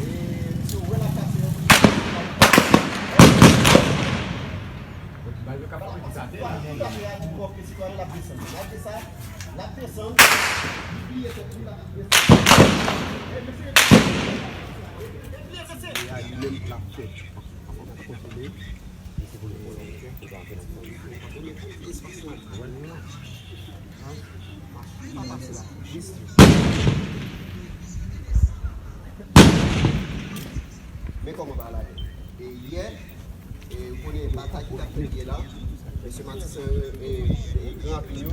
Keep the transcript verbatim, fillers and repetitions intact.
E misye wè l ap pase, yo. Bal yo k ap frape sa. L ap desann. Gade sa. L ap desann. Li pliye tèt li, l ap desann. E mesye, e pliye tèt li. E a li menm l ap fè. L ap kontwole. Mesye pou l pran yon kè, pou l pa fè nan fon. Espas la. Wè l la. An? Machin pa pase la. Jis. Men kòman bagay la ye. E yè, e, ou konnen batay ki t ap fèt yè la, mesye Matisan yo, e, e, gran rapid yo,